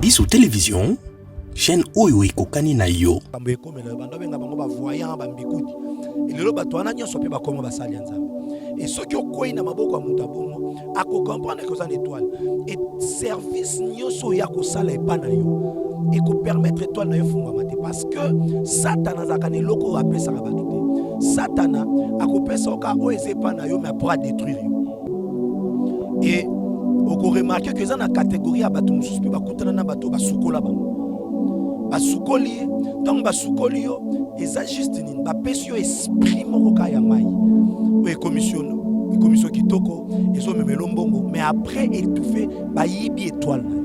Biso Television, chaîne oyo ekokani na yo. Makambo ekomela bando benga bango ba voyant ba mbikudi. Lelo bato wana nyonso mpe bakoma basali ya Nzambe. Et soki okwei na maboko ya moto ya bongo, akocomprendre que oza na étoile. Et service nyonso oyo akosala epa na yo ekopermettre étoile na yo efungwama te, parce que Satana azalaka na eloko oyo apesaka bato te. Satana akopesa yo kaka oyo eza epa na yo, mais après adétruire yo. Et okoremarke que eza na catégorie ya bato mosusu mpe bakutana na bato basukola bango, basukoli ye. Ntango basukoli yo, eza juste nini? Bapesi yo esprit moko kaka ya mai oyo ekomisi yo, ekomisi yo kitoko, ezomemela mbongo, mais après étouffé, bayibi étoile na yo.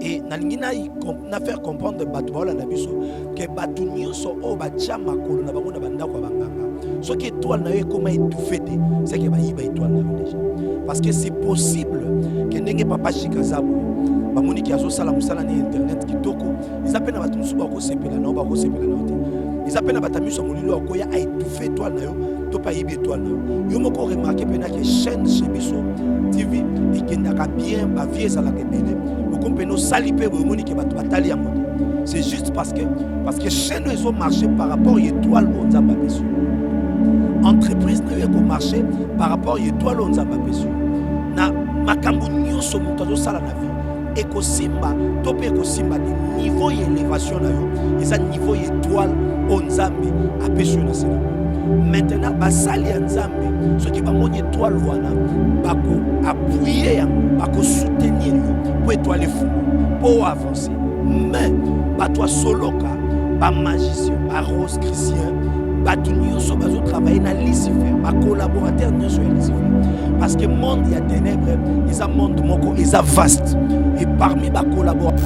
Et nalingi na faire comprendre bato baolanda biso ke bato nyonso oyo batya makolo na bango na bandako ya banganga, soki étoile na yo ekóma étouffé te, c'est que bayiba étoile na yo déjà. Parce que c'est possible ke ndenge papa Chik aza boye, bamoniki azosala mosala na internet kitoko, eza mpe na bato mosusu bakosepela na yo, bakosepela na yo te. Eza mpe na bato ya miso ya molili akoya aétouffe étoile na yo to mpe ayibi étoile na yo. Yo moko remarke mpena ke chaîne Chez Biso TV ekendaka bien, bavues ezalaka ebele, moko mpena osali mpe boye, omoni ke bato batali yango te. C'est juste parce que chaîne oyo ezomarche par rapport ya étoile oyo Nzambe apesi yo. Entreprise na yo ekomarche par rapport ya étoile oyo Nzambe apesi yo. Na makambo nyonso moto azosala na vie, ekosimba to mpe ekosimba te, niveau ya élévation na yo eza niveau ya étoile oyo Nzambe apesi yo na se na. Maintenant, basali ya Nzambe, soki bamoni étoile wana, bakoappuyer yango, bakosoutenir yo mpo étoile efungwa, mpo oavance. Mais bato ya soloka, bamagicien, barosicrucien, bato nyonso bazotravaille na Lucifer, bacollaborateur nyonso ya Lucifer, parce que monde ya ténèbre eza monde moko eza vaste. Et parmi bacollaborateur,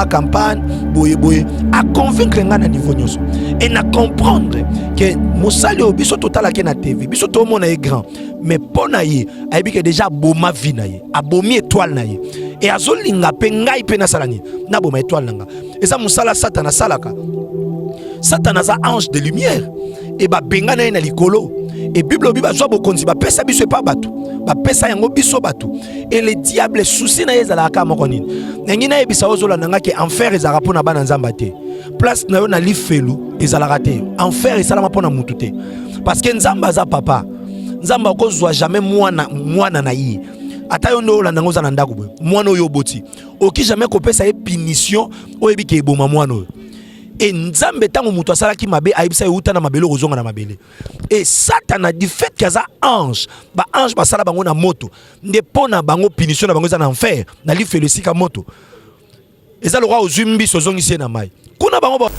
campagne boye boye, aconvaincre ngai na niveau nyonso et na comprendre ke mosali oyo biso totalaki na TV, biso tomona ye grand, mais mpo na ye ayebi ke déjà aboma vie na ye, abomi étoile na ye, e azolinga mpe ngai mpe nasala nini? Naboma étoile na nga. Eza mosala Satana asalaka. Satana aza ange de lumière e babenga na ye na likolo. E Bible obi bazwa bokonzi, bapesa biso epa bato, bapesa yango biso bato. E le diable, souci na ye ezalaka kaka moko. Nini ndenge nayebisa? Ozolanda nga ke enfer ezalaka mpo na bana Nzambe te. Place na yo na lifelu ezalaka te. Enfer esalama mpo na mutu te, parce que Nzambe aza papa. Nzambe akozwa jamais mwana, mwana na ye. Ata yo nde olanda ngo, oza na ndako boye, mwana oyo oboti, oki jamais kopesa ye punition oyebi ke eboma mwana oyo. E Nzambe, ntango moto asalaki mabe, ayebisa ye: "Uta na mabele, okozonga na mabele." E Satana, du fait ke aza ange, baange basala bango na moto nde mpo na bango punition na bango eza na enfer, na lifelo, esika moto eza. Lokwa ozwi mbisi, ozongisi ye na mai, kuna bango ba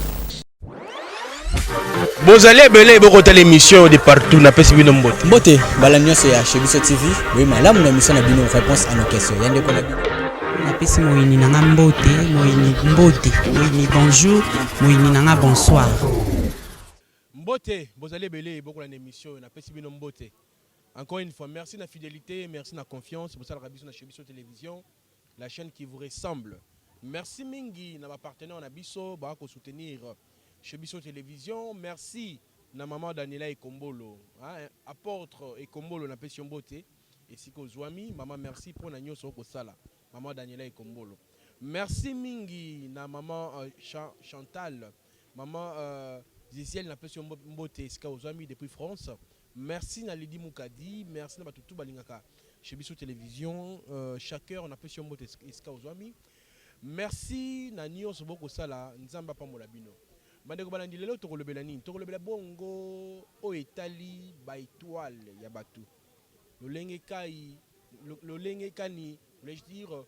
Bozali ebele bokotala émission de partout, napesi bino mbote. Mbote mbala nyonso ya Chez Biso TV. Boye malamu na émission na bino Réponse à nos questions, ya ndeko na bino. Napesi moyini na nga mbote. Moyini mbote, moyini bonjour, moyini na nga bonsoir. Mbote, bozali ebele bokolanda émission oyo, napesi bino mbote encore une fois. Merci na fidélité, merci na confiance bosalaka biso na Chez Biso Télévision, la chaîne qui vous ressemble. Merci mingi na bapartenaire na biso baka kosoutenir Chez Biso Télévision. Merci na maman Daniela Ekombolo, hein, apôtre Ekombolo, napesi yo mbote esika ozwami mama. Merci mpona nyonso okosala, mama Daniela Ekombolo. Merci mingi na mama Chantal, mama Zisiel, napesi yo mbote esika ozwami depuis France. Merci na Lidi Mukadi, merci na bato tu balingaka Chez Biso Télévision. Chaque heure napesi yo mbote esika ozwami. Merci na nyonso bokosala, Nzambe apambola bino. Bandeko balandi, lelo tokolobela nini? Tokolobela bongo oyo etali baétoile ya bato, lolenge kai, lolenge kani, voulais-je dire,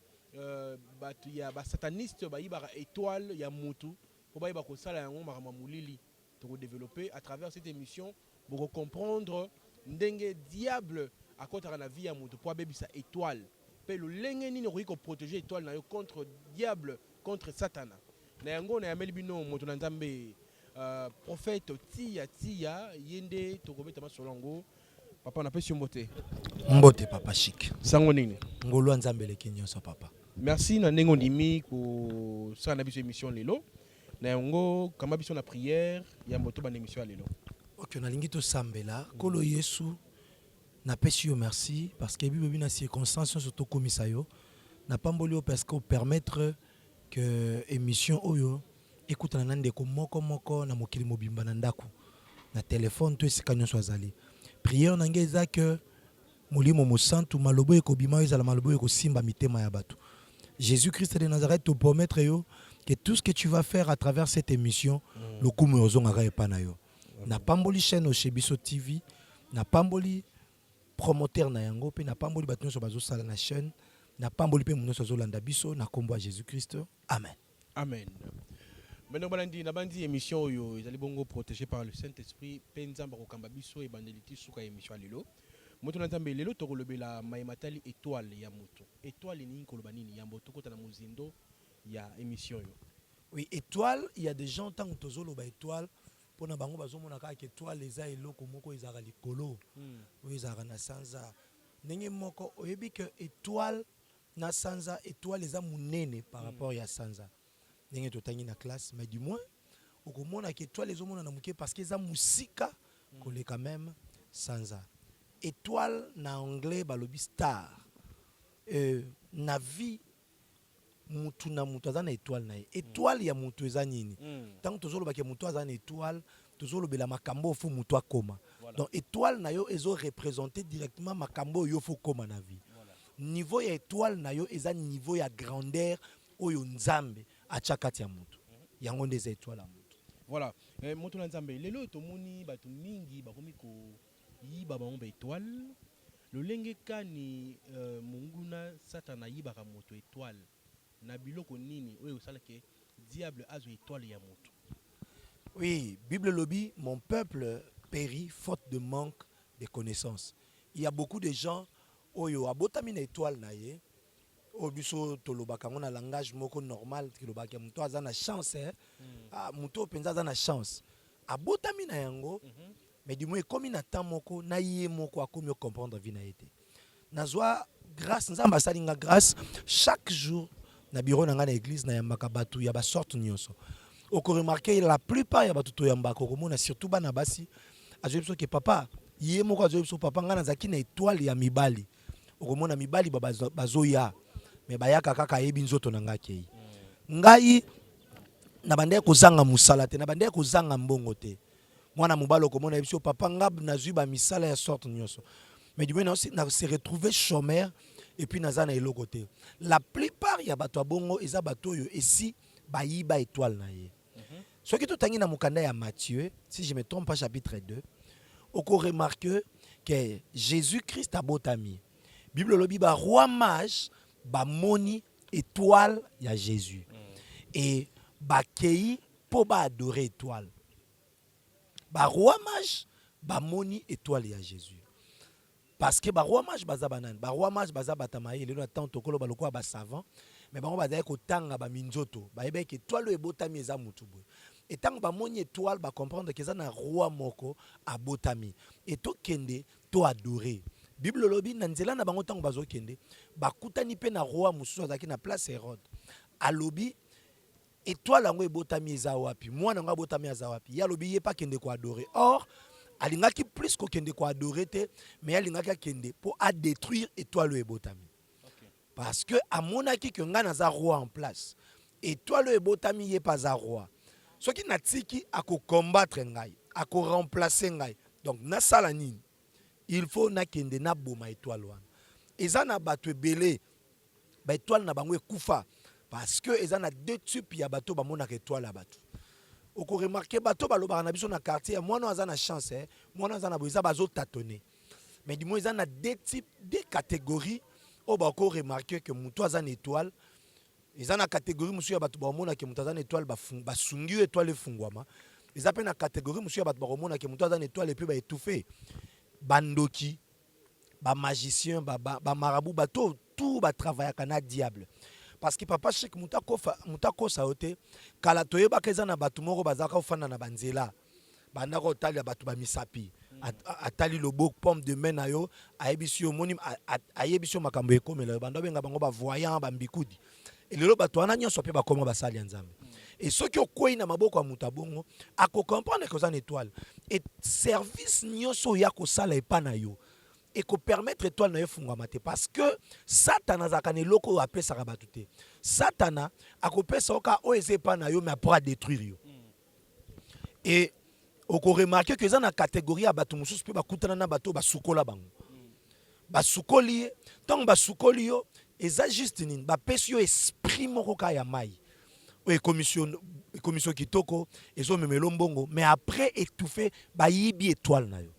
bato ya basataniste bayibaka étoile ya mutu mpo bayeba kosala yango makambo ya molili. Tokodévelopper à travers cette émission, bokocomprendre ndenge diable akɔtaka na vie ya moto mpo abebisa étoile, mpe lolenge nini okoki koprotéger étoile na yo contre diable, contre Satana. Na yango nayambeli bino moto na Nzambe, prophète Tia Tia. Ye nde tokobeta masolo yango. Papa, napesi yo mbote. Mbote, papa Chik. Sango nini? Ngolu ya Nzambe eleki nyonso, papa. Merci na ndenge ondimi kosala na biso émission lelo. Na yango, kamba biso na prière ya moto banda émission ya lelo. Ok, nalingi tosambela. Nkolo Yesu, napesi yo merci parce que Bible na circonstance nyonso tokomisa yo. Napamboli yo parce que opermettre Que émission oyo ekutana na ndeko moko moko na mokili mobimba, na ndako, na telefone to esika nyonso azali. Prière na ngai eza que Molimo Mosantu, maloba oyo ekobima oyo ezala maloba oyo ekosimba mitema ya bato. Jésus Christ de Nazareth te promettre yo que tout ce que tu vas faire à travers cette émission, lokumu ozongaka epa na yo. Napamboli chaîne oyo Chez Biso TV, napamboli promoteur na yango, mpe napamboli bato nyonso bazosala na chaîne, napamboli mpe moto nyonso azolanda biso na nkombo ya Jésus Christ, amen. Amen. Maintenant, balandi, nabandi émission oyo ezali bongo protégé par le Saint Esprit mpe Nzambe akokamba biso ebandeli ti suka ya émission ya lelo. Moto na Nzambe, lelo tokolobela mayema tali étoile ya moto. Étoile eningi koloba nini? Yambo tokota na mozindo ya émission oyo. Oui, étoile, il y a des gens, ntango tozoloba étoile, mpona bango bazomona kaka étoile eza eloko moko ezalaka likolo, oyo ezalaka na sanza. Ndenge moko oyebi ke étoile na sanza, étoile eza monene par rapport ya sanza, ndenge totangi na classe. Mais du moins okomona ke étoile ezomonana moke parce que eza mosika koleka même sanza. Étoile, na anglais balobi star. Na vie, mutu na mutu aza na étoile na ye. Étoile ya mutu eza nini? Ntango tozolobaka mutu aza na étoile, tozolobela makambo oyo faut mutu akoma. Donc étoile na yo ezoreprésente directement makambo oyo yo faut koma na vie. Niveau ya étoile na yo eza niveau ya grandeur oyo Nzambe atya kati ya mutu. Yango nde eza étoile ya mutu. Voilà. Moto na Nzambe, lelo tomoni bato mingi bakomi koyiba bango baétoile. Lolenge kani monguna Satana ayibaka moto étoile? Na biloko nini oyo esalaka diable azwa étoile ya moto? Oui, Bible lobi: "Mon peuple périt faute de manque de connaissances." Il y a beaucoup de gens oyo abotami na étoile na ye, oyo biso tolobaka yango na langage moko normal, tolobaka moto aza na chance, eh? Ah, moto oyo mpenza aza na chance, abotami na yango. Mais du moins ekomi na temps moko na ye moko akomi ocomprendre vie na ye te. Nazwa grâce, Nzambe asali nga grâce. Chaque jour na bureau na ngai na église, nayambaka bato ya basorte nyonso. Okoremarquer, la plupart ya bato toyambaka, okomona surtout bana basi, azwi biso ke papa, ye moko azwi biso: "Papa, ngai nazalaki na étoile ya mibali." Okomona mibali bazoya, mais bayaka kaka, ayebi nzoto na ngai, akei. Ngai na bandaki kozanga mosala te, na bandaki kozanga mbongo te. Mwana mobali, okomona biso: "Papa, nga nazwi bamisala ya sorte nyonso, mais du moins na se retrouver chômeur et puis naza na eloko te." La plupart ya bato ya bongo eza bato oyo esi bayiba étoile na ye. Soki totangi na mokanda ya Matthieu, si je me trompe pas, chapitre 2, okoremarquer que Jésus Christ abotami, Bible elobi baroi mage bamoni étoile ya Jésus et bakei mpo baadorer étoile. Baroi mage bamoni étoile ya Jésus parce que baroi mage baza banani? Baroi mage baza bato ya mayele. Lelo na ntango tokoloba lokola basavant, mais bango bazali kotanga baminzoto, bayebaki étoile oyo ebotami eza motu boye. Etango bamoni étoile, bacomprendre ke eza na roi moko abotami e tokende to adorer. Bible elobi na nzela na bango, ntango bazokende, bakutani mpe na roi mosusu azalaki na place Hérode. Alobi: "Étoile yango ebotami eza wapi? Mwana yango abotami aza wapi?" Ye alobi ye mpe akende koadorer. Or alingaki plus kokende koadorer te, mais alingaki akende mpo adétruire étoile oyo ebotami, parce que amonaki ke ngai naza roi en place, étoile oyo ebotami, ye mpe aza roi. Soki natiki, akocombattre ngai, akoremplace ngai. Donc nasala nini? Il faut nakende naboma étoile wana. Eza na bato ebele baétoile na bango ekufa parce que eza na deux types ya bato bamonaka étoile ya bato. Okoremarquer, bato balobaka na biso na quartier ya mwana aza na chance, eh? Mwana aza na boye, eza bazotâtonner. Mais du moins eza na deux types, deux catégories oyo bakoremarquer ke moto aza na étoile. Eza na catégorie mosusu ya bato bakomona ke moto aza na étoile, basungi yo, étoile efungwama. Eza mpe na catégorie mosusu ya bato bakomona ke moto aza na étoile et puis baétouffe. Bandoki, bamagicien, bamarabout, bato tout batravaillaka na diable. Parce que papa Chik, moto akosa yo te. Kala toyebaka eza na bato moko bazalaka kofanda na banzela, bandaka kotalela bato bamisapi. Atali loboko, paume de main na yo, ayebisi yo, omoni, ayebisi yo makambo ekomela yo. Bando abenga bango bavoyant, bambikudi. Elelo bato wana nyonso mpe bakoma basali ya Nzambe. E soki okwei na maboko ya moto abongo, akocomprendre ke oza na étoile e service nyonso oyo akosala epa na yo. Ekopermettre étoile na yo efungwama te, parce que Satana azalaka na eloko oyo apesaka bato te. Satana akopesa yo kaka oyo eza epai na yo, mais après adétruire yo. Et okoremarquer ke eza na catégorie ya bato mosusu mpe bakutana na bato oyo basukola bango, basukoli ye. Ntango basukoli yo, eza juste nini? Bapesi yo esprit moko kaka ya mai oyo ekomisi yo kitoko, ezomemela mbongo, mais après étouffe, bayibi étoile na yo.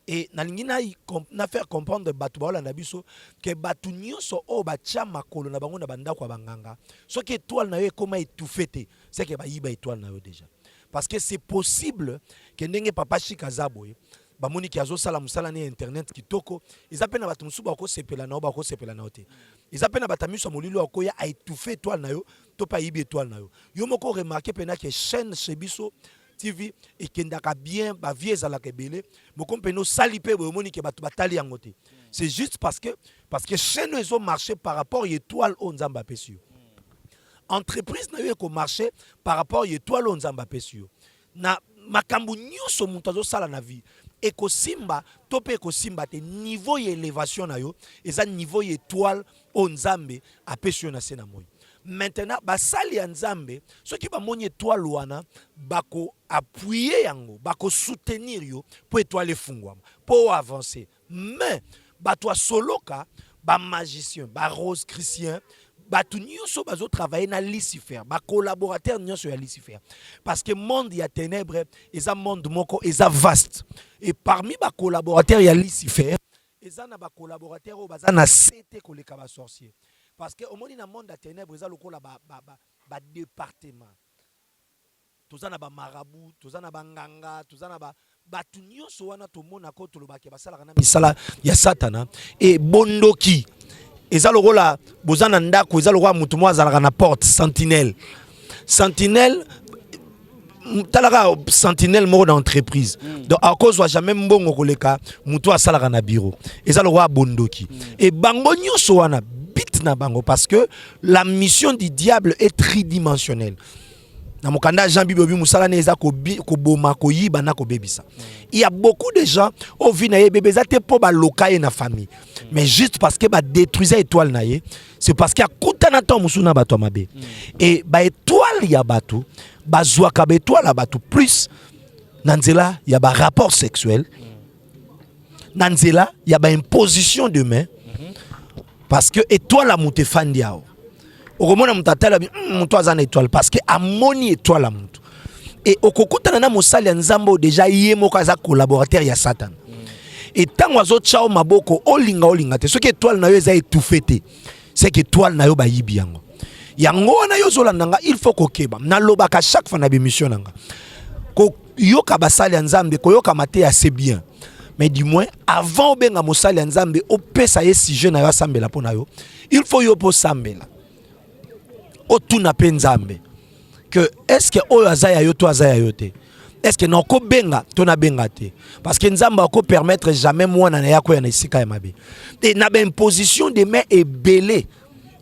E nalingi na faire comprendre bato baolanda biso ke bato nyonso oyo batia makolo na bango na bandako ya banganga, soki étoile na yo ekóma étouffe te, c'est que bayiba étoile na yo déjà. Parce que c'est possible ke ndenge papa Chik aza boye, bamoni ke azosala mosala na internet kitoko, eza mpe na bato mosusu bakosepela na yo, bakosepela na yo te. Eza mpe na bato ya miso ya molili akoya aétouffe étoile na yo to mpe ayibi étoile na yo. Yo moko remarque mpena ke chaîne Chez Biso TV ekendaka bien, bavues ezalaka ebele moko mpena osali mpe boye, omoni ke bato batali yango te. C'est juste parce que chaîne oyo ezomarche par rapport ya étoile oyo Nzambe apesi yo. Entreprise na yo ekomarche par rapport ya étoile oyo Nzambe apesi yo. Na makambo nyonso moto azosala na vie, ekosimba to mpe ekosimba te, niveau ya élévation na yo eza niveau ya étoile oyo Nzambe apesi yo na se na moi. Maintenant, basali ya Nzambe, soki bamoni étoile wana, bakoappuyer yango, bakosoutenir yo mpo étoile efungwama, mpo oavance. Mais bato ya soloka, bamagicien, barosicrucien, bato nyonso bazotravaille na Lucifer, bacollaborateur nyonso ya Lucifer, parce que monde ya ténèbre eza monde moko eza vaste. Et parmi bacollaborateur ya Lucifer, eza na bacollaborateur oyo baza na se te koleka basorcier, parce que omoni, na monde ya ténèbre eza lokola badépartement ba, ba Toza na bamarabout, toza na banganga, toza na bato nyonso wana tomonaka oyo tolobaki basalaka na misala ya Satana. E bondoki eza lokola boza na ndako, eza lokola motu moko azalaka na porte, sentinelle. Sentinelle, talaka sentinelle moko na entreprise, donc akozwa jamais mbongo koleka motu asalaka na bureau. Eza lokola bondoki. E bango nyonso wana, but na bango, parce que la mission du diable est tridimensionnelle. Na mokanda Jean, Bible obi mosala ne eza koboma, koyiba na kobebisa. Il y a beaucoup de gens oyo vie na ye ebebe, eza te mpo baloka ye na famille, mais juste parce que badétruisa étoile na ye. C'est parce que akutana ntango mosusu na bato ya mabe. E baétoile ya bato, bazwaka baétoile ya bato plus na nzela ya barapport sexuel, na nzela ya baimposition de main, parce que étoile ya moto efandi awa. Okomona moto atala, moto aza na étoile, parce que amoni étoile ya moto. E okokutana na mosali ya Nzambe oyo déjà ye moko aza collaborateur ya Satana. E ntango azotya yo maboko, olinga olinga te, soki étoile na yo eza étouffe te, c'est que étoile na yo bayibi yango. Yango wana yo ozolanda nga, il faut kokeba. Nalobaka chaque fois na bémission na nga, koyoka basali ya Nzambe, koyoka mateya, c'est bien, mais du moins avant obenga mosali ya Nzambe, opesa ye sujet na yo, asambela mpo na yo, il faut yo mpo osambela, otuna mpe Nzambe que est ce que oyo aza ya yo to aza ya yo te, est ce que nakobenga to nabenga te, parce que Nzambe akopermettre jamais mwana na ye akoya na esika ya mabe. E na baimposition de main ebele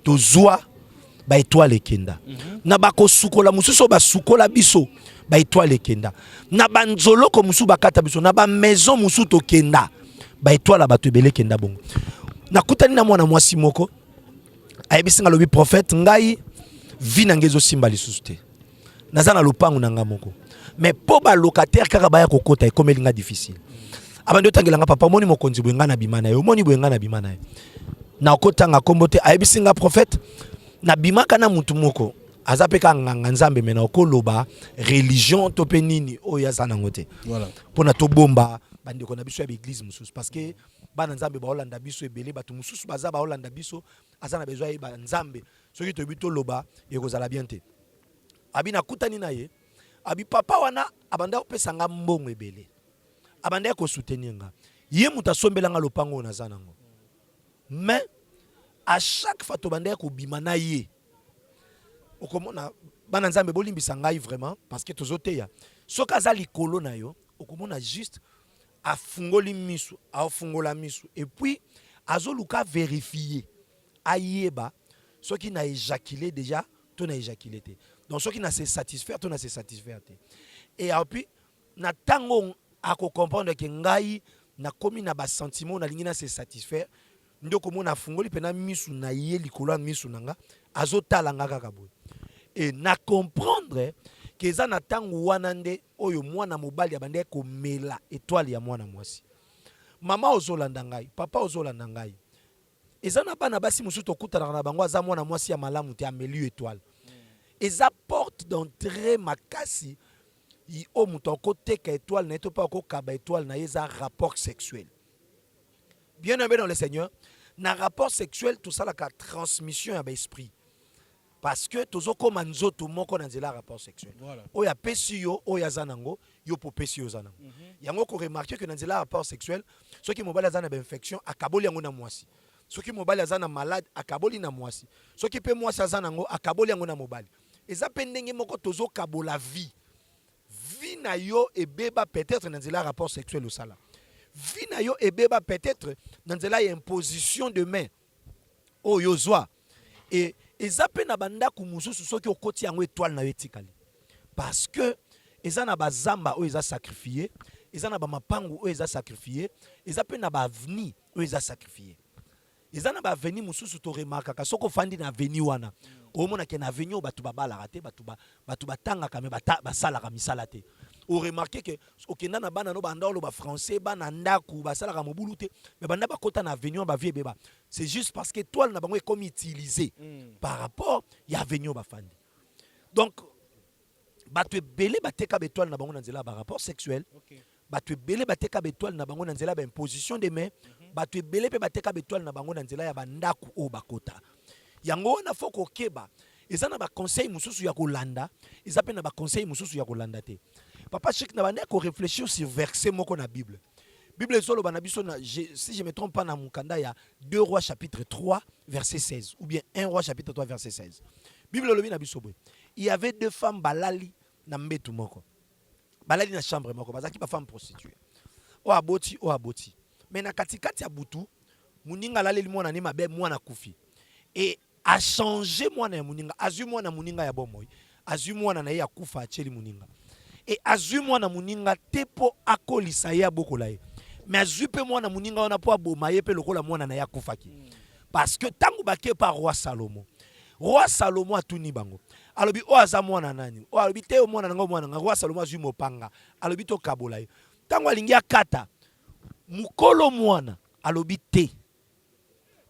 tozwa, baétoile ekenda. Na bakosukola mosusu oyo basukola biso, baétoile ekenda. Na banzoloko mosusu bakata biso, na bamaison mosusu tokenda, baétoile ya bato ebele ekenda. Bongo nakutani na mwana mwasi moko, ayebisi nga, alobi: "Prophète, ngai vie na ngai ezosimba lisusu te. Naza na lopango na nga moko, mais mpo balocataire kaka baya kokota, ekomeli nga difficile." Abandi otangela nga: "Papa, omoni mokonzi boye, ngai na bima na ye. Omoni boye, ngai na bima na ye." Nakotanga nkombo te. Ayebisi nga: "Prophète, nabimaka na mutu moko, aza mpe kaka nganga Nzambe, me nakoloba religion to mpe nini oyo aza nango te, mpona tobomba bandeko na biso ya baeglise mosusu, parce que bana Nzambe baolanda biso ebele. Bato mosusu baza baolanda biso, aza na besoin ayeba Nzambe. Soki toyebi, toloba, ekozala bien te." Abi nakutani na ye, abi papa wana abanda kopesa nga mbongo ebele, abandaki kosoutenir nga, ye moto asombela nga lopango oyo naza nango. Mais à chaque fois tobandaki kobima na ye, okomona, bana Nzambe, bolimbisa ngai vraiment, parce que tozoteya, soki aza likolo na yo, okomona juste afungoli miso, afungola miso, et puis azoluka vérifier, ayeba soki na éjaculé déjà to na éjaculé te, donc soki na se satisfaire to na se satisfaire te. Et puis na ntango akocomprendre ke ngai Nakomi na ba sentiments nalingi na se satisfaire nde okomona afungoli mpena misu na ye likolo ya misu na nga, azotala nga kaka boye. Et na comprendre que eza na ntango wana nde oyo mwana mobali abandaki komela etoile ya mwana mwasi. Mama ozolanda ngai, papa ozolanda ngai, eza na bana basi mosusu tokutanaka na bango, aza mwana mwasi ya malamu te, ameli yo etoile. Eza porte d'entrée makasi oyo moto akoteka etoile na ye to mpe akokaba etoile na ye, eza rapport sexuel. Bien aimé dans le Seigneur, na rapport sexuel tosalaka transmission ya baesprit, parce que tozokóma nzoto moko na nzela ya rapport sexuel. Oyo apesi yo oyo aza nango, yo mpo opesi yo oza nango. Yango koremarquer que na nzela ya rapport sexuel, soki mobali aza na bainfection, akaboli yango na mwasi. Soki mobali aza na malade, akaboli na mwasi. Soki mpe mwasi aza nango, akaboli yango na mobali. Eza mpe ndenge moko tozokabola vie. Vie na yo ebeba peut-être na nzela ya rapport sexuel osala. Vie na yo ebeba peut-être na nzela ya imposition de main oyo ozwa. E eza mpe na bandako mosusu, soki okoti yango, étoile na yo etikali, parce que eza na bazamba oyo eza sacrifié, eza na bamapangu oyo eza sacrifié, eza mpe na baavenue oyo eza sacrifié. Eza na baavenue mosusu toremarkaka, soki ofandi na avenue wana, omonake na avenue oyo bato babalaka te, bato batangaka me basalaka misala te. Oremarquer que okenda na bana no, banda oloba français, bana ndako basalaka mobulu te, me banda bakota na avenue wana, bavie ebeba. C'est juste parce que étoile na bango ekomi utilisé par rapport ya avenue oyo bafandi. Donc bato ebele bateka baétoile na bango na nzela ya barapport sexuel. Bato ebele bateka baétoile na bango na nzela ya baimposition de main. Bato ebele mpe bateka baétoile na bango na nzela ya bandako oyo bakota. Yango wana faut kokeba. Eza na baconseil mosusu ya kolanda, eza mpe na baconseil mosusu ya kolanda te. Papa Chik, na bandaki koréfléchir sur verset moko na Bible. Bible ezoloba na biso si je me trompe pas, na mokanda ya 2 Rois chapitre 3 verset 16 ou bien 1 Roi chapitre 3 verset 16. Bible elobi na biso boye: il y avait deux femmes, balali na mbetu moko, balali na chambre moko, bazalaki bafemme prostituée. Oyo aboti, oyo aboti, mais na katikati ya butu, moninga alaleli mwana ne mabe, mwana akufi. E achanger mwana ya moninga, azwi mwana moninga ya bomoi, azwi mwana na ye akufa, atieli moninga. E azwi mwana moninga te mpo akolisa ye, abokola ye, mais azwi mpe mwana moninga wana mpo aboma ye mpe lokola mwana na ye akufaki. Parce que ntango bake pa roi Salomo, roi Salomo atuni bango, alobi: "Oyo aza mwana nani?" Oyo alobi: "Te, mwana na nga, mwana nga." Roi Salomo azwi mopanga, alobi: "Tokabola ye." Ntango alingi akata, mokolo mwana alobi: "Te,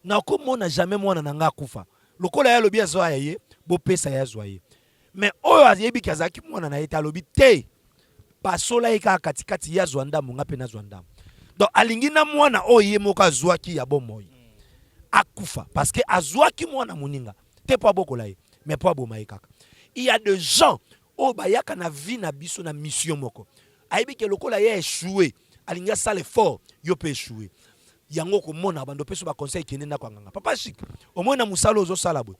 nakomona jamais mwana na nga akufa. Lokola ye alobi azwa ya ye, bopesa ye azwa ye." Mais oyo ayebiki azalaki mwana na ye te, alobi: "Te, pasola ye kaka katikati, ye azwa ndambo, nga mpe nazwa ndambo." Donc alingi na mwana oyo ye moko azwaki ya bomoi akufa, parce que azwaki mwana moninga te mpo abokola ye, mais mpo aboma ye kaka. Il y a des gens oyo bayaka na vie na biso na mission moko. Ayebi que lokola ye échoué, alingi asala effort yo mpe échoué. Yango komona bando mpe so baconseil: "Kende ndako ya nganga." Papa Chik, omoi na mosala ozosala boye,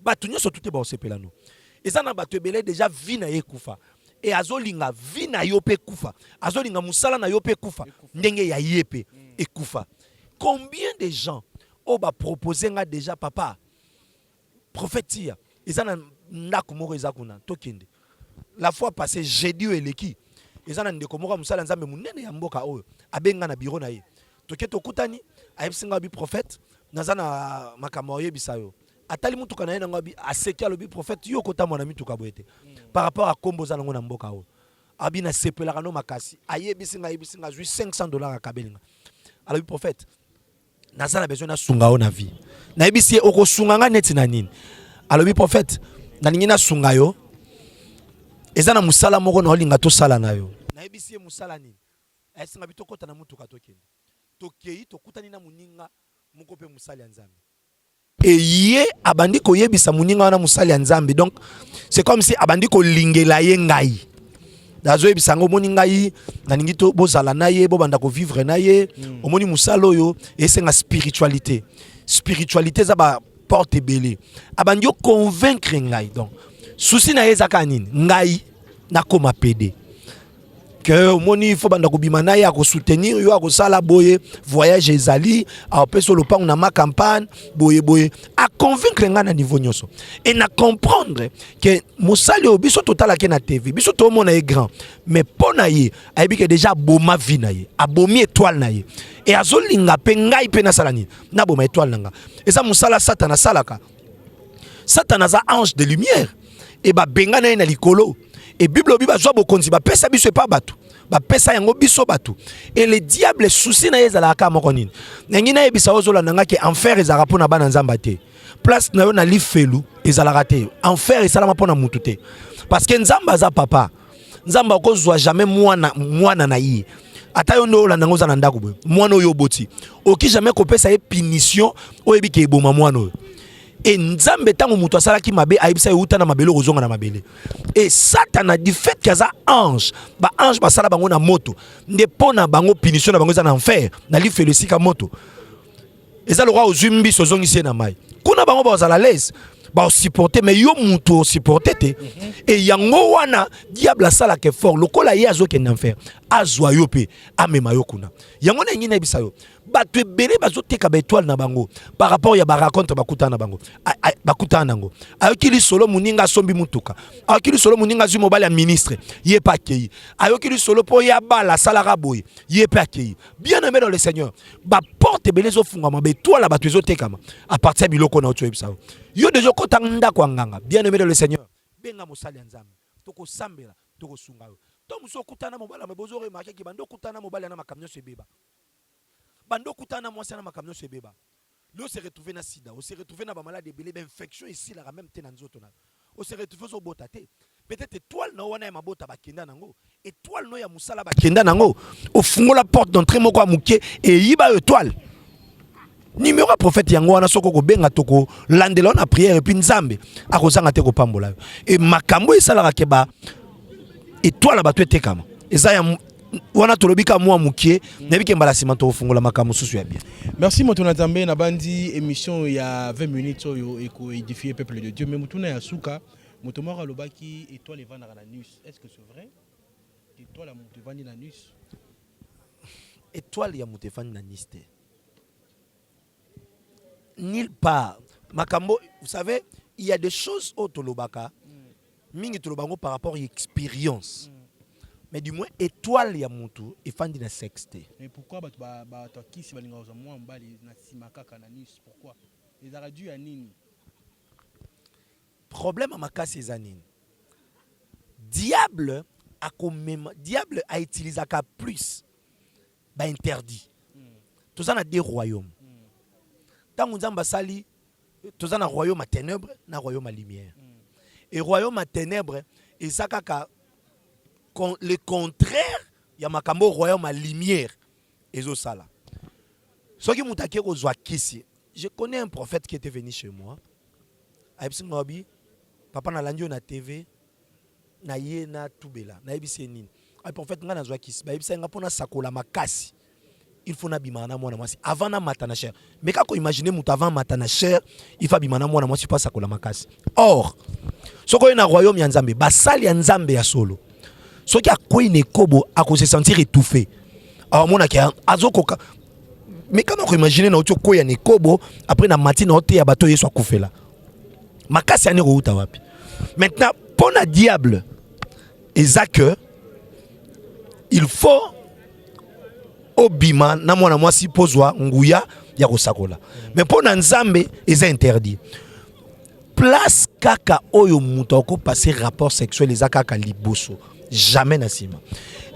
bato nyonso tu te baosepela no. Eza na bato ebele déjà vie na ye ekufa e azolinga vie na yo mpe ekufa, azolinga mosala na yo mpe ekufa ndenge ya ye mpe ekufa. Combien de gens oyo bapropose nga déjà: "Papa prophète Tia, eza na ndako moko eza kuna, tokende." La fois passée, jeudi oyo eleki, eza na ndeko moko ya mosala Nzambe monene ya mboka oyo abenga na biro na ye. Toke, tokutani, ayebisi nga, abi: "Prophète, naza na makambo oyebisa yo." Atali mutuka na ye nango, abi, aseki, alobi: "Prophète, yo kotambola na mituka boye te par rapport à kombo oza nango na mboka oyo." Abi: "Nasepelaka no makasi." Ayebisi nga, ayebisi nga, azwi 500 $, akabeli nga, alobi: "Prophète, naza na besoin nasunga yo na vie." Nayebisi ye: "Okosunga nga neti na nini?" Alobi: "Prophète, nalingi nasunga yo, eza na mosala moko na olinga tosala na yo." Nayebisi ye: "Mosala nini?" Ayesinga bi: "Tokɔta na mutuka, tokende." Tokei, tokutani na moninga moko mpe mosali ya Nzambe. E ye abandi koyebisa moninga wana mosali ya Nzambe, donc c'est comme si abandi kolingela ye ngai. Nazoyebisa yango: "Omoni ngai, nalingi to bozala na ye, bobanda kovivre na ye. Omoni mosala oyo esenga spiritualité, spiritualité eza baporte ebele." Abandi oconvaincre ngai. Donc souci na ye eza kaka nini? Ngai nakóma pédé. Que omoni, faut banda kobima na ye, akosoutenir yo, akosala boye, voyage ezali, akopesa lopango na ma campagne, boye boye. Aconvaincre ngai na niveau nyonso e na comprendre que mosali oyo biso totalaki na TV, biso tomona ye grand, mais mpo na ye ayebi ke déjà aboma vie na ye, abomi étoile na ye, e azolinga mpe ngai mpe nasala nini? Naboma étoile na nga. Eza mosala Satana asalaka. Satana aza ange de lumière e babenga na ye na likolo. E Bible obi bazwa bokonzi, bapesa biso epa bato, bapesa yango biso bato. E le diable, souci na ye ezalaka kaka moko. Nini nangi nayebisa? Ozolanda nga ke enfer ezalaka mpo na bana Nzambe te. Place na yo na lifelu ezalaka te. Enfer esalama mpo na mutu te, parce que Nzambe aza papa. Nzambe akozwa jamais mwana, mwana na ye. Ata yo nde olanda ngo, oza na ndako boye, mwana oyo oboti, oki jamais kopesa ye punition oyebi ke eboma mwana oyo. E Nzambe, ntango moto asalaki mabe, ayebisa ye: "Uta na mabele, okozonga na mabele." E Satana, du fait ke aza ange, baange basala bango na moto nde mpo na bango punition na bango eza na enfer, na lifelo, esika moto eza. Lokola ozwi mbisi, ozongisi ye na mai, kuna bango bazala l'aise, baosupporte, mais yo mutu osupporte te. E yango wana diable asalaka effort, lokola ye azokende enfer, azwa yo mpe amema yo kuna. Yango na yengi nayebisa yo, bato ebele bazoteka baétoile na bango par rapport ya barencontre bakutana na bango, bakutana nango. Ayoki lisolo moninga asombi mutuka, ayoki lisolo moninga azwi mobali ya ministre, ye mpe akei. Ayoki lisolo mpo ye abala, asalaka boye, ye mpe akei. Bien aimé dans le Seigneur, baporte ebele ezofungwama, baétoile ya bato ezotekama à partir ya biloko na oti oyebisa yo. Yo deja okota ndako ya nganga. Bien aimé dans le Seigneur, benga mosali ya Nzambe, tokosambela, tokosunga yo. To mosu okutana mobali, me bozoremarquer ke bando okutana mobali na makambo nyonso ebeba, bando okutana na mwasi na makambo nyonso ebeba. Leo se retrouve na sida, ose retrouve na bamaladi ebele, bainfection esilaka même te na nzoto na yo, ose retrouve ozobota te. Peut-être étoile na yo wana ya mabota bakenda nango, étoile no ya mosala bakenda nango. Ofungola porte d'entrée moko ya moke, eyiba yo étoile. Numéro ya prophète yango wana. Soki okobenga, tokolandela yo na prière, et puis Nzambe akozanga te kopambola yo. E makambo esalaka ke ba étoile ya bato etekama eza ya wana. Tolobi ka mwa mokie, nayebi ke mbala nsima tokofungola makambo mosusu ya bien. Merci, moto na Nzambe. Na bandi émission ya 20 minutes oyo ekoédifie peuple de Dieu. Mais motuna ya suka, moto moko alobaki étoile evandaka na anus. Est ce que c'est vrai, étoile ya moto evandi na anus? Étoile ya moto efandi na anus te, nulle part. Makambo, vous savez, il y a des choses oyo tolobaka mingi, toloba yango par rapport ya expérience, mais du moins étoile ya motu efandi na sexe te. Mais pourquoi bato bato ya kisi balingaka kozwa mwa mobali na nsima kaka na anus? Pourquoi? Ezalaka dû ya nini? Problème ya makasi eza nini? Diable akomema, diable autilisaka plus bainterdit. Toza na deux royaumes. Ntango Nzambe asali, toza na royaume ya ténèbre na royaume ya lumière. E royaume ya ténèbre eza kaka le contraire ya makambo royaume ya lumière ezosala. Soki moto ake kozwa kisi, je connais un prophète qui était venu chez moi, ayebisi nga: "Abi papa, nalandi yo na TV." Na ye natubela, nayebisi ye nini? Ay prophète, ngai nazwa kisi, bayebisa nga mpo nasakola makasi, il faut nabimaka na mwana mwasi avant namata na chaire. Mais kaka imagine, moto avant mata na chaire, il faut abima na mwana mwasi mpo asakola makasi. Or soki oye na royaume ya Nzambe, basali ya Nzambe ya solo, soki akwei na ekobo, akose sentir étouffé, aomonaki azokoka. Mais kama koimagine, nauti okwea na ekobo, après na mati na oteya bato Yesu akufela, makasi ani kouta wapi? Maintenant, mpo na diable eza que il faut obima na mwana mwasi mpo zwa nguya ya kosakola. Mais mpo na Nzambe eza interdit. Place kaka oyo moto akopase rapport sexuel eza kaka liboso, jamais na nsima.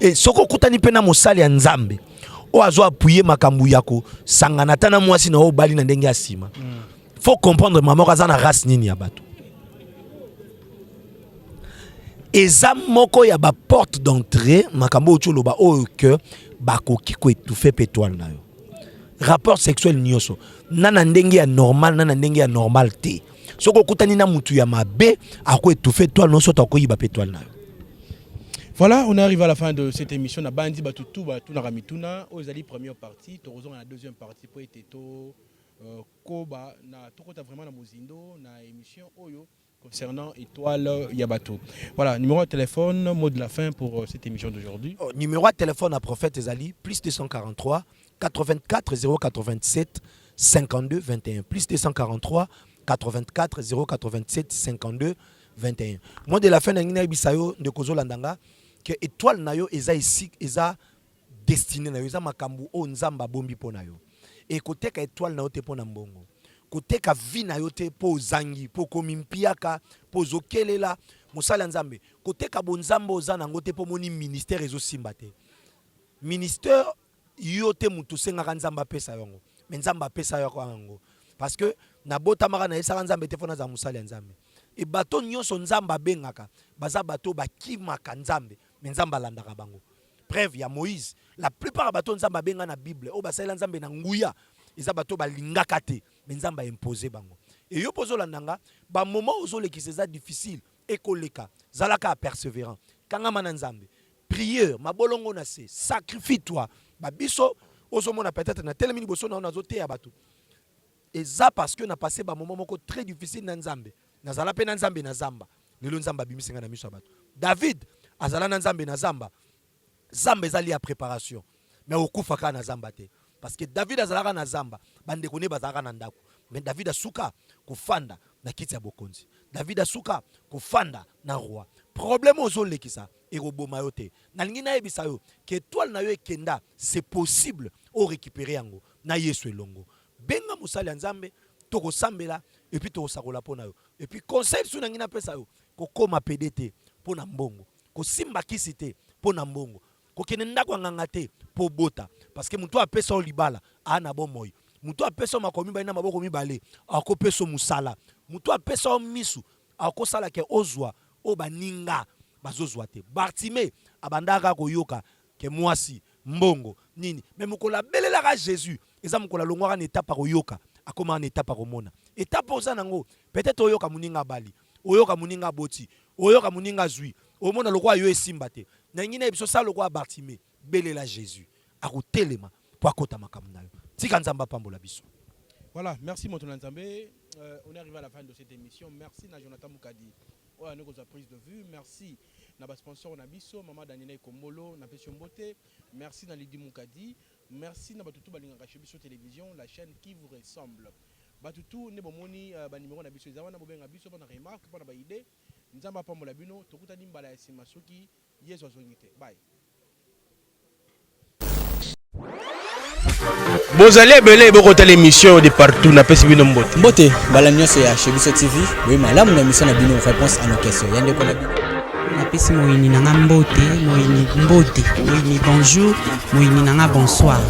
E soki okutani mpe na mosali ya Nzambe oyo azo appuyer makambo ya kosangana ata na mwasi na oyo obali na ndenge ya nsima, faut comprendre mama moko aza na race nini ya bato. Eza moko ya baporte d'entrée, makambo oyo oloba oyo ke bakoki koétouffe mpe étoile na yo. Rapport sexuel nyonso, na ndenge ya normal na ndenge ya normal te, soki okutani na mutu ya mabe, akoétouffe étoile nyonso to akoyiba mpe étoile na yo. Voilà, on arrive à la fin de cette émission. Na bandi batutu batunaka mituna oyo ezali première partie. Tokozonga na deuxième partie po ete to koba na tokota vraiment na mozindo na émission oyo. Concernant étoile ya bato. Voilà, numéro de téléphone, mot de la fin pour euh, cette émission d'aujourd'hui. Oh, numéro de téléphone à prophète ezali plus 243 84 087 52 21 plus 243 84 087 52 21. Mot de la fin, nangi nayebisa yo, ndeko ozolanda nga, ke étoile na yo eza esi eza destinée na yo, eza makambo oyo Nzambe abombi mpo na yo. E koteka étoile na yo te mpo na mbongo, koteka vie na yo te mpo ozangi, mpo okomi mpiaka, mpo ozokelela mosali ya Nzambe, koteka bonzambe oza nango te mpo omoni ministère ezosimba te. Ministère yo te moto osengaka Nzambe apesa yango, mais Nzambe apesa yo yango parce que nabotamaka, nayesaka Nzambe te mpo nazala mosali ya Nzambe. E bato nyonso Nzambe abengaka baza bato bakimaka Nzambe, mais Nzambe alandaka bango. Preuve ya Moïse, la plupart ya bato Nzambe abenga na Bible, oyo basalela Nzambe na nguya, eza bato balingaka te, mais Nzambe aimpose bango. E yo mpo ozolanda nga, bamoment ozolekisa eza difficile, ekoleka. Zalaka persévérant, kangama na Nzambe, prière, mabolongo na se, sacrifie toi. Babiso ozomona peut-être na telemi liboso na yo, nazoteya bato, eza parce que na passé bamoment moko très difficile na Nzambe. Nazala mpe na Nzambe na zamba, lelo Nzambe abimisi ngai na miso ya bato. David azala na Nzambe na zamba. Zamba ezali ya préparation, mais okufa kaka na zamba te, parce que David azalaka na zamba, bandeko ne bazalaka na ndako, mais David asuka kofanda na kiti ya bokonzi. David asuka kofanda na roi. Problème ozolekisa ekoboma yo te. Nalingi nayebisa yo ke étoile na yo ekenda, c'est possible orécupérer yango na Yesu elongo. Benga mosali ya Nzambe, tokosambela et puis tokosakola mpo na yo. Et puis conseil su nangi napesa yo: kokóma pédé te mpo na mbongo, kosimba kisi te mpo na mbongo, kokende ndako ya nganga te mpo bota, parce que moto apesa yo libala aa na bomoi, moto apesa yo makolo mibale na maboko mibale akopesa yo mosala, moto apesa yo misu akosala ke ozwa oyo baninga bazozwa te. Bartime abandaka koyoka ke mwasi mbongo nini, mais mokolo abelelaka Jésus, eza mokolo alongwaka na etape akoyoka, akomaka na etape akomona. Etape oza nango, peut-être oyoka moninga abali, oyoka moninga aboti, oyoka moninga azwi, omona lokola yo esimba te. Nangi na biso, sala lokola Bartime, belela Jésus, akotelema mpo akota makambo na yo. Tika Nzambe apambola biso. Voilà, merci moto na Nzambe. On est arrivé à la fin de cette émission. Merci na Jonathan Moukadi oyo ane kozwa prise de vue. Merci na basponsor na biso, mama Daniela Ekombolo na pesi yo mbote. Merci na Lidi Mukadi. Merci na bato tu balingaka chez biso télévision, la chaîne qui vous ressemble. Bato tu nde bomoni banuméro na biso eza wana, bobenga biso mpona remarque, mpona baidée. Nzambe apambola bino. Tokutani mbala ya nsima soki Yesu azongi te. Bye. Bozali ebele bokotala émission de partout, napesi bino mbote. Mbote mbala nyonso ya chez biso TV, boye malamu na émission na bino Réponse à nos questions ya ndeko na bino. Napesi moyini na nga mbote, moyini mbote, moyini bonjour, moyini na nga bonsoir.